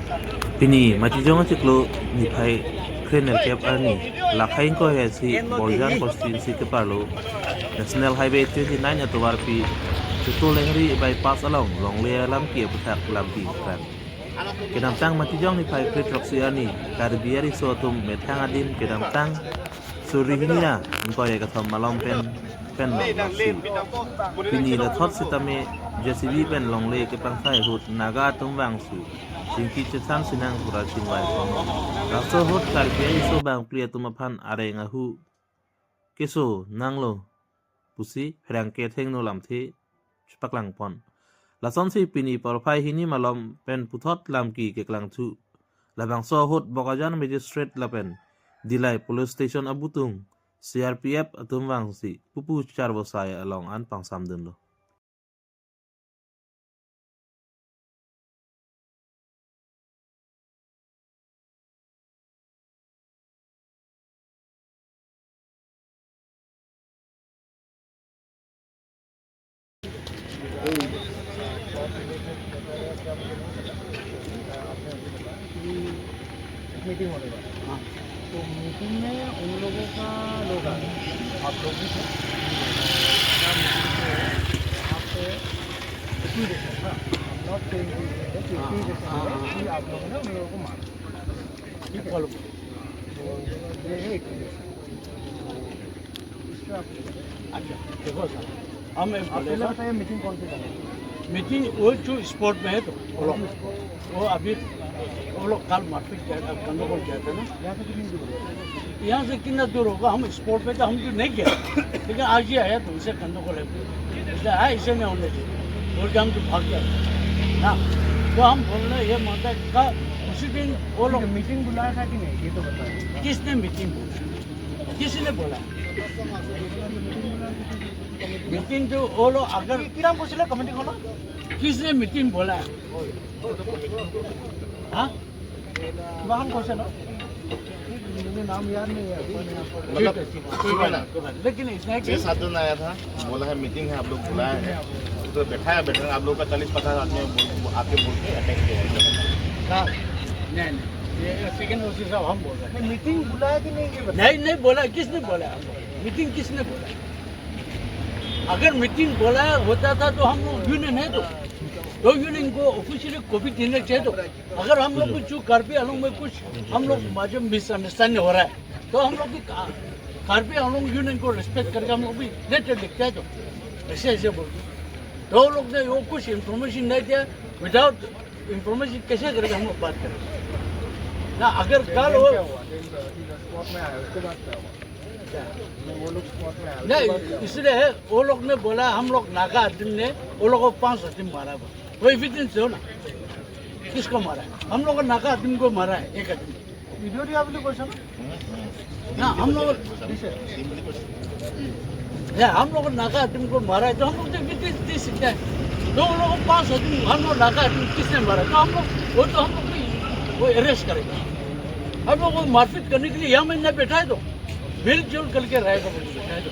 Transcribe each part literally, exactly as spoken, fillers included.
Pini Matijong achiklo niphai kre nerkep arni, lakhai ingkoi hasi Borjan constituency keparlo National Highway twenty nine atovarpi Chutolengri bypass along longle alamki aputhak lampi krang. Kedamtang Matijong niphai kre throksi arni Karbi ariso atum methang adim kedamtang suri hini ra ingkoi kethom malom pen pen longlasi. Pini lathot sitame J C B pen longle kepangsai ahut Naga atum vangsi chingki chesam sinang pura chingvai pon. Laso ahut Karbi ariso bangphli atum aphan areng ahu keso nanglo pusi pherangke thengno lamthe chepaklang pon. Lasonsi pini porphai hini malom pen puthot lamki keklang thu. Labangso ahut Bokajan Magistrate lapen Dillai Police Station abutung C R P F atum vangsi pupu charbosai along an pangsamdunlo. Meeting होने वाला है। हाँ। तो मीटिंग में उन लोगों का लोग आ रहे हैं, आप लोग भी थे। और क्या मीटिंग जो है, वहाँ पे एप्लीकेशन था, हम नॉट सेइंग कि ये है, कि हाँ, एप्लीकेशन हाँ, है हाँ। कि आप लोगों ने उन लोगों को मारा। ठीक है? फॉलो। तो ये है एप्लीकेशन। अच्छा, देखो सर, हम एक आप बोले पहले सर, बताइए, मीटिंग कौन सी करनी है? मीटिंग वो जो स्पॉट में है तो, वो लोग, वो अभी, वो लोग कल मारपीट किया था, गंडगोल किया था ना। यहाँ से कितनी दूर है? यहाँ से कितना दूर होगा, हम स्पॉट पे तो हम तो नहीं गए, लेकिन आज ही आया तो उनसे गंडगोल है, इसलिए आया, इसे नहीं होने दे, बोल के हम तो भाग गए ना। तो हम बोल रहे, ये मानता है, कल उसी दिन वो लोग मीटिंग बुलाया था कि नहीं, ये तो बताइए। किसने मीटिंग बुलाया? किसने बोला? मीटिंग तो वो लोग अगर किराम কৈছিলে কমিটি খনক। किसने मीटिंग बोला? हाँ? কিমান কৈছে ন? মোৰ নাম ইয়াদ নাই। मतलब, ठीक है, ठीक है। कोई बात नहीं, कोई बात नहीं। लेकिन इतना है कि छह सात जन आया था, बोला है मीटिंग है, आप लोग बुलाए हैं, तो बैठा है, बैठा है, आप लोग का चालीस पचास आदमी बोल, आके बोल के अटैक किया है। हाँ। नहीं, नहीं, ये सेकंड ओसी साहब हम बोल रहे हैं। नहीं, मीटिंग बुलाया कि नहीं, ये बताइए। नहीं, नहीं बोला, किसने बोला? मीटिंग किसने बोला? अगर मीटिंग बोला होता था तो हम लोग यूनियन है तो, तो यूनियन को ऑफिशियली कॉपी देना चाहिए तो। अगर हम लोग को जो कार्बी आंगलोंग में कुछ हम लोग में जो मिसअंडरस्टैंडिंग हो रहा है तो हम लोग भी का-, कार्बी आंगलोंग यूनियन को रिस्पेक्ट करके हम लोग भी लेटर लिखते हैं तो ऐसे ऐसे बोल के। तो वो लोग ने वो कुछ इन्फॉर्मेशन नहीं दिया, विदाउट इन्फॉर्मेशन कैसे करके हम लोग बात करें ना? अगर कल वो क्या हुआ? स्पॉट में आया, उसके बाद क्या हुआ? वो लोग स्पॉट में आया, उसके बाद क्या नहीं, हुआ? इसलिए वो लोग ने बोला, हम लोग नागा आदमी ने वो लोग को पांच आदमी मारा हुआ। वो एविडेंस दो ना, किसको मारा है? हम लोग को नागा आदमी को मारा है, एक आदमी। ভিডিঅ'টো আপুনি কৈছে ন? না, हम लोग, দিছে। ये हम लोग नागा आदमी को मारा है, तो हम लोग तो एविडेंस दे सकते हैं। तो उन लोगों को पांच आदमी, हम लोग नागा आदमी किसने मारा? तो हम लोग, वो तो हम लोग भी, वो अरेस्ट करेगा। हम लोग को मारपीट करने के लिए यहाँ में नहीं बैठा है तो, मिलजुल करके रहेगा, बोल के बैठा है तो।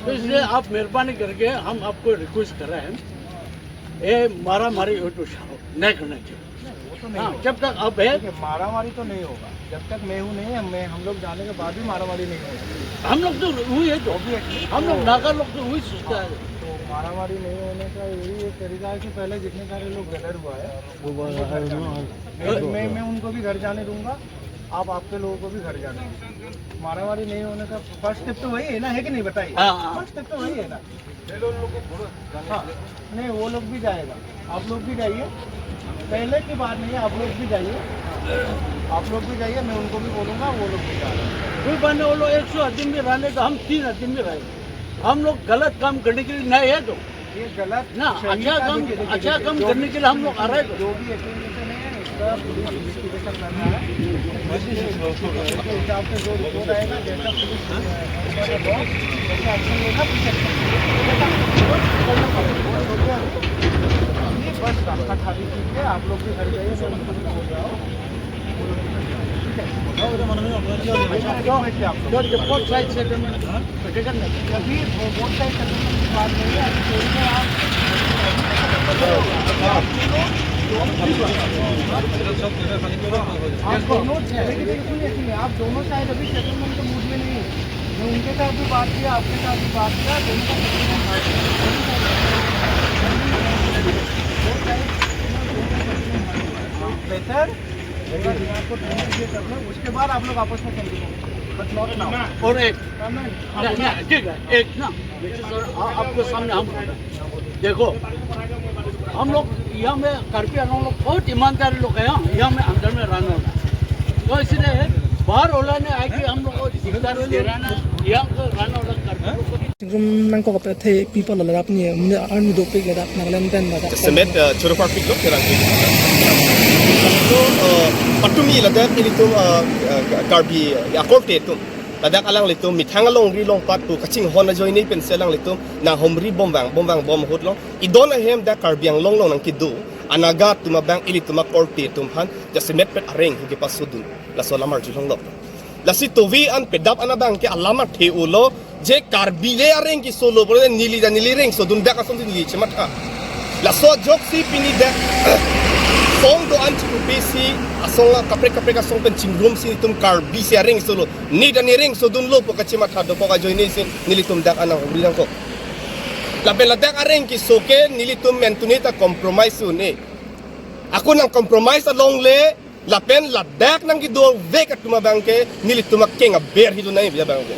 तो इसलिए आप मेहरबानी करके हम आपको रिक्वेस्ट कर रहे हैं, ये मारा मारी हो तो नहीं करना चाहिए। वो तो नहीं हाँ, होगा। जब तक अब है। देखिए, मारामारी तो नहीं होगा। जब तक मैं हूँ नहीं, हम, मैं, हम लोग जाने के बाद भी मारामारी नहीं होगा। हम लोग तो वही है तो। Obviously, हम लोग तो नागा लोग तो वही सोचता है। तो मारामारी नहीं होने का यही एक तरीका है कि पहले जितने सारे लोग गदर हुआ है, वो बाहर उनको घर जाने दो। मैं, मैं, मैं उनको भी घर जाने दूंगा, आप आपके लोगों को भी घर जाने दीजिए। मारामारी नहीं होने का फर्स्ट स्टेप तो वही है ना, है कि नहीं, बताइए? हाँ, हाँ। फर्स्ट स्टेप तो वही है ना। हाँ, नहीं, वो लोग भी जाएगा, आप लोग भी जाइए। पहले की बात नहीं है, आप लोग भी जाइए, आप लोग भी जाइए, मैं उनको भी बोलूँगा, वो लोग भी जाएगा। कोई बात नहीं, वो लोग एक सौ आदमी भी रहने तो हम तीन आदमी भी रहेंगे। हम लोग गलत काम करने के लिए नहीं है तो। ये गलत ना, सही अच्छा का काम, देखिए, देखिए, अच्छा देखिए, काम जो करने भी, के लिए हम लोग आ रहे हैं तो। जो भी एप्लीकेशन है, इसका पुलिस इन्वेस्टिगेशन कर रहा है। उसके हिसाब से जो रिपोर्ट आएगा, जैसा पुलिस, अ, जैसा एक्शन लेगा, पुलिस एक्शन लेगा। ये बस रास्ता खाली कीजिए, आप लोग भी घर जाइए, मैं उनको भी बोल रहा हूँ। अच्छा, जो, जो बोथ साइड सेटलमेंट, हाँ? अभी वो बोथ साइड सेटलमेंट की बात नहीं है, अभी कोई को आप, आप दोनों, सुनिए, सुनिए, आप दोनों शायद अभी सेटलमेंट के मूड में नहीं है। मैं उनके साथ भी बात किया, आपके साथ भी बात किया, दोनों का सेटलमेंट बेहतर। अगर आपको दोनों चीजें करना है, उसके बाद आप लोग आपस में सेटल करेंगे, but not now। और एक, नहीं, नहीं, ठीक है, एक ना, सर, आ-, आपको सामने हम देखो, हम लोग यहाँ में, कार्बी आंगलोंग लोग बहुत ईमानदार लोग हैं, यहाँ, यहाँ में अंदर में रहने वाला। तो इसलिए बाहर वाला ने आके हम लोग को दिक्कत दे रहा ना, यहाँ को रहने वाला कार्बी लोग को Chingrum nangkok apet the people la rap ni, army dopik la rap, Nagaland pen la rap. Semet, eh, choro parpik lo kerang. So, eh, patumi ladak ilitum, eh, eh, Karbi, eh, akorte atum. Ladak alanglitum methang alongri longpat pu kachinghon ajoine pensi alanglitum nanghumri bomvang, bomvang bom ahut lo. Idon ahem dak Karbi Anglong along nangkedo anaga atum abang ilitum akorte atum aphan jasemet pet areng hu kepasodun. Laso alam arjulong lo. Lasi tovi an pedap an abang ke alam athe-o lo, je Karbi le areng kesolo, bole neli ta neli reng sodun dak ason neli chematha. Laso ajoksi pini dak song do-an chikupi si asong kaprek kaprek asong pen chingrum si nelitum Karbi si areng solo. Ne ta ne reng sodun lo pu kachematha dokok ajoine si nelitum dak an nanghumri nangkok. Lapen ladak areng keso ke nelitum mentune ta compromise un-e. Ako nang compromise along le, lapen ladak nangkedovek atum abang ke nelitum akeng aber hidun nai, biya abang ke.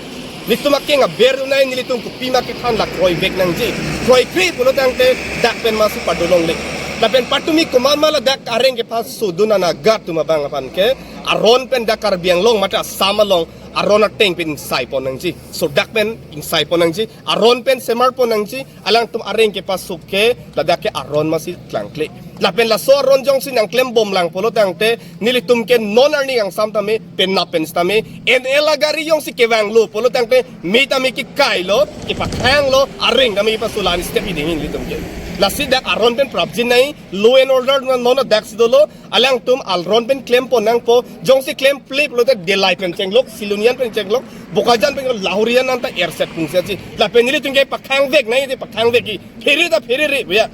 Nelitum akeng aber dun nai, nelitum kopima kethan la kroivek nangji. Kroikre pulo tangte dak pen masi padolongle. Lapen patumi komat ma ladak areng kepasodun anaga atum abang aphan ke aron pen dak Karbi Anglong mate Assam along aron ateng pen ingsai pon nangji. So dak pen ingsai pon nangji. Aron pen semar pon nangji. Alangtum areng kepaso ke ladak ke aron masi klangkle. Lapen laso aron jongsi nangklem bomlang pulo tangte nelitum ke non arni angsam tame, penap pen sitame, N L agari jongsi kevanglo pulo tangte me tame kekai lo, kepakhang lo, areng tame pasolan step iding nelitum ke. Lasi dak aron pen prapjin nai, law and order non non dak si dolo, alangtum aron pen klem pon nangpo, jongsi klemkle pulote Delai pen chenglok, Silonijan pen chenglok, Bokajan pen, Lahorijan anta erset pungsi aji. Lapen nelitum ke pakhangvek nai, te pakhangvek ke. Phere ta pherere, biya.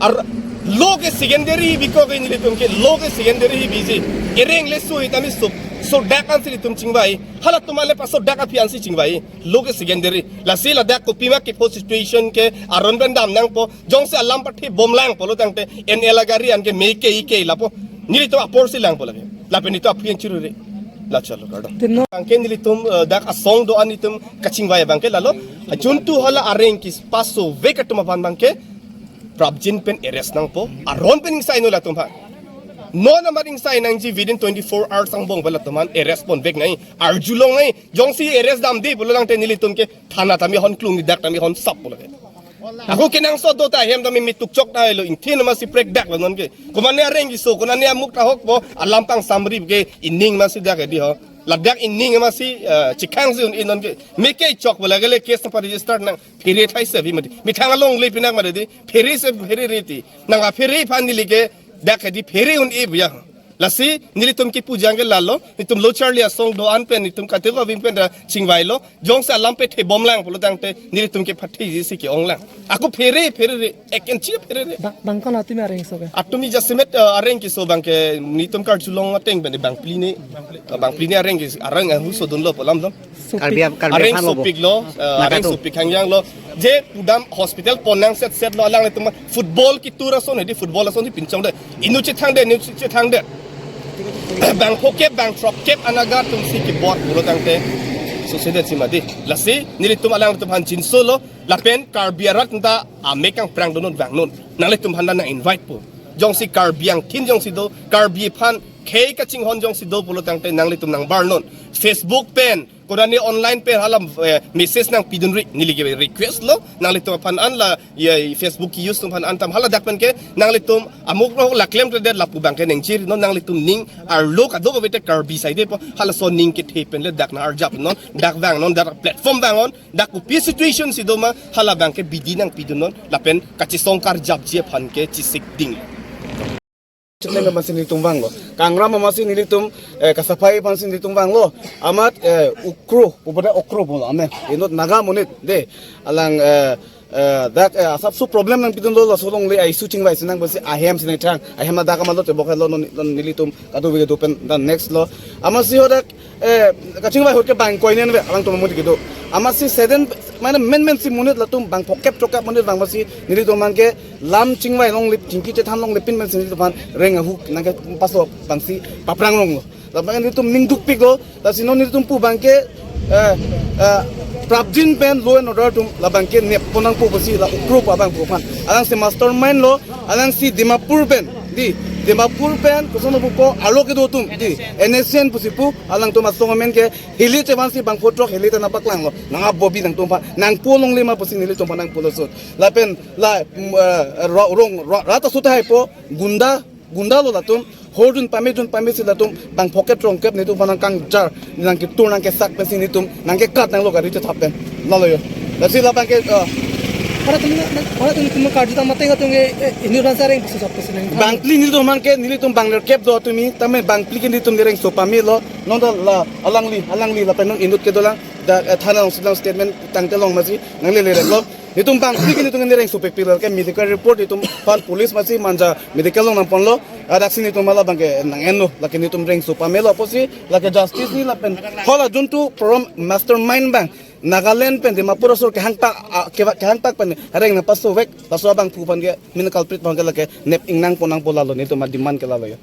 Ar law ke secondary bikok ke nelitum ke, law ke secondary hi biji. Ereng le so hi tame so, so dak ansi nelitum chingvai. Halatum ale paso dak aphi ansi chingvai. Law ke secondary. Lasi ladak kopima kepo situation ke aron pen dam nangpo. Jongsi alam pathe bomlang pulo tangte N L agari an ke me ke ike lapo. Nelitum apor si langpo lake. Lapen nelitum aphi an chirure. La chalo kardom. Tino. Abang ke nelitum, eh, dak asong do-an nelitum kachingvai abang ke lalo. Juntu hala areng kepasovek atum aphan abang ke prapjin pen arrest nangpo. Aron pen ingsai non latum aphan. Non amat ingsai nangji within twenty-four hours angbong pen latum aphan arrest ponvek nai. Arjulong nai. Jongsi arrest damde pulo tangte nelitum ke thana tame hon klung ni dak tame hon sap pulo ke. Ako kenangsot do ta hem tame mituk chok ta lo, ingthin masi prekdak lo non ke. Komane areng keso, konane amuk ta hokpo, alam pangsamri ke ining masi dak ke di ho. Ladak ining masi, eh, chikhang si un-e non ke. Me ke chok pulo ke le case pa register nang phere thai se bi mati. Methang alongle pinak mati di. Phere se pherere ti. Nang aphere aphan neli ke dak ke di phere un-e biya. Lasi nelitum kepu jang ke lalo, nelitum lo charli asong do-an pen, nelitum kateko ving pen ra chingvailo, jongsi alam pathe bomlang pulo tangte, nelitum ke pathe ji si ke-onglang. Ako phere, pherere, ek inchi pherere. Bang, bang kono atumi areng so ke? Atumi jasemet, eh, areng keso abang ke, nelitum karjulong ateng pen, bang phli ni, bang phli ni areng ke, areng ahut sodun lo pu alam lo. Sopik. Karbi, Karbi Areng aphan lo bo. Sopik lo, eh, Mata areng tu. Sopik hangyang lo. Je pudam hospital pon nangsetset lo alanglitum football ketur ason hedi football ason si pinchong de. Inut chethang de, inut chethang de. Bang phokep, bang throkkep anaga atum si kebor pulo tangte. So se de si mati. Lasi, nelitum alanglitum aphan jinso lo. Lapen Karbi arat nta amek kangprang do non vang non. Nanglitum aphan nang invite po. Jongsi Karbi angthin jongsi do, Karbi aphan khei kachinghon jongsi do pulo tangte nanglitum nangbar non. Facebook pen, konane online pen hala, eh, message nangpidunri, neli ke request lo, nanglitum aphan an la, ya, Facebook ke-use atum aphan an tam hala dak pen ke, nanglitum amuk no la klemkledet lapu abang ke nengchir non, nanglitum ning arlo kadokave te Karbi side po, halaso ning kethe pen le dak nang-arjap non, dak vang non, dak platform vang non, dak kopi situation si do ma, hala abang ke bidi nangpidun non, lapen kachesong karjapji aphan ke chesik ding. Chutneng amatsi nelitum vanglo. Kangram amatsi nelitum, eh, kasaphai amatsi nelitum vanglo. Amat, eh, Ukro, pupada Ukro pulo amen. Inut Naga monit, de. Alang, eh, Eh, dak, eh, asapso problem nangpidunlo, laso longle a-issue chingvai si nang pusi ahem si nangthan. Ahem adak amalo te bok helo non, non nelitum kado video pen dan next lo. Amatsi ho dak, eh, kachingvai ahut ke bang koinen ve, alangtum amodi kedo. Amatsi sudden, mane menmen si monit latum bang phokep throkep monit bang amatsi nelitum aphan ke lam chingvai longle, chingki chethan longle pin mensi nelitum aphan reng ahuk nangkepaso abangsi paphrang longlo. Labang nelitum ning dukpiklo, lasi non nelitum pu abangke, eh, eh, prapjin pen law and order atum labangke neppon nangpo pusi la ukrup abang pu aphan. Alangsi mastermind lo, alangsi Dimapur pen, di, Dimapur pen, koson pupo, arlo kedo atum, di, N S C N pusi pu, alangtum asong amen ke, hili chevansi bang photrok, hili ta nangpaklanglo, nang abobi nangtum aphan, nangpo longle ma pusi nelitum aphan nangpo laso. Lapen, la, mm, eh, ro-, rong, ro-, rat asut hai po, gunda, gunda lo latum, hor jun pame jun pame si latum, bang phokep throkep nelitum aphan nangkangjar, nangketur nangkesak pensi nelitum, nangkekat nanglo gari chetap pen. Lalo yo. Lasi labangke, eh, Para tumi na, para tumi tumi karju tama teng atum ke, eh, inut ransa reng pusi sap pusi nang. Bangphli nelitum aphan ke, nelitum bang lerkep do tumi, tame bangphli ke nelitum lereng so pamelo, non ta la, alangli, alangli, lapen non inut kedolang, dak, eh, thana along sedang statement tangte long amatsi, nangle lereng lo. Nelitum bangphli ke nelitum lereng so pekpik lo, ke medical report nelitum aphan police amatsi manja medical along nangponlo, adaksi nelitum hala abangke nang-enlo, lake nelitum reng so pamelo pusi, lake justice ni lapen, hala juntu program mastermind bang, Nagaland pen Dimapur asor kehang tak, ah, kewa-, kehang tak pen reng nangpaso vek, laso abang pu aphan ke, main culprit aphan ke lake nep ingnang pon nangpo lalo, nelitum ademand ke lalo yo.